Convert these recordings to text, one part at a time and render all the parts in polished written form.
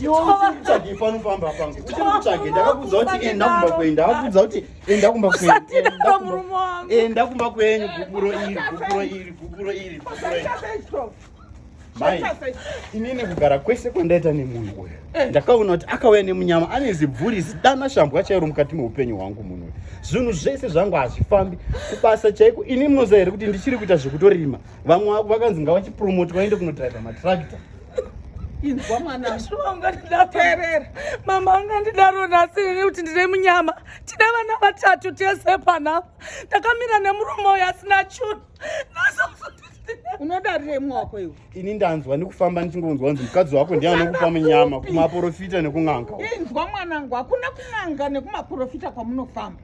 Iwe uchiri kutsvage pano pamba pangu. Uchiri kutsvage ndakakudza kuti enda kumba kwenyu. Ndakakudza kuti enda kumba kwenyu. Usatidaro murume wangu. Enda kumba kwenyu gupuro iri, gupuro iri, gupuro iri, gupuro iri. Mai, inini kugara kwese kwandaita nemunhu uyu eh. ndakaona kuti akauya nemunyama ane zibvuri zidana shambwa chairo mukati meupenyu hwangu munhu uyu zvinhu zvese zvangu hazvifambi kubasa chaiko ini munoziva here kuti ndichiri kuita zvekutorima vamwe vakanzi ngavachipromotwa vaende kunodriva matractor inzwa mwana wangu mama angandidaro nhasi ini kuti ndine munyama tine vana vatatu tese panapa ndakamira nemurume uyo asina chunhu unodarirei mumwe wako iwe ini ndanzwa nekufamba ndichingonzwa kunzi mukadzi wako ndiye anokupa munyama kumaporofita nekun'anga inzwa mwanangu hakuna kun'anga nekumaporofita kwamunofamba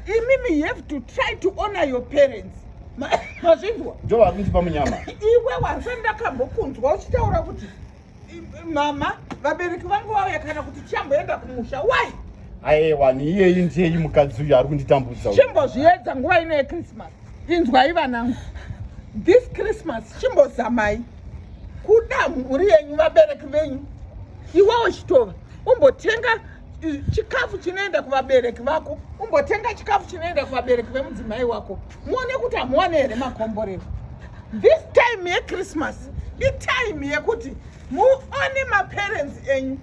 imimi you have to try to honor your parents mazvinzwa ndo vakundipa munyama iwe wanza ndakambokunzwa uchitaura kuti mama vabereki vangu vauya kana kuti chamboenda kumusha why aewa niiyeyi ndiyeyi mukadzi uyu ari kunditambudza chimbozviedza nguva ino yechristmas inzwai vanangu this christmas chimbozamai kuda mhuri yenyu vabereki venyu iwewo chitova umbotenga chikafu chinoenda kuvabereki vako umbotenga chikafu chinoenda kuvabereki vemudzimai wako muone kuti hamuwane here makomborero this time yechristmas itime yekuti muone maparents enyu.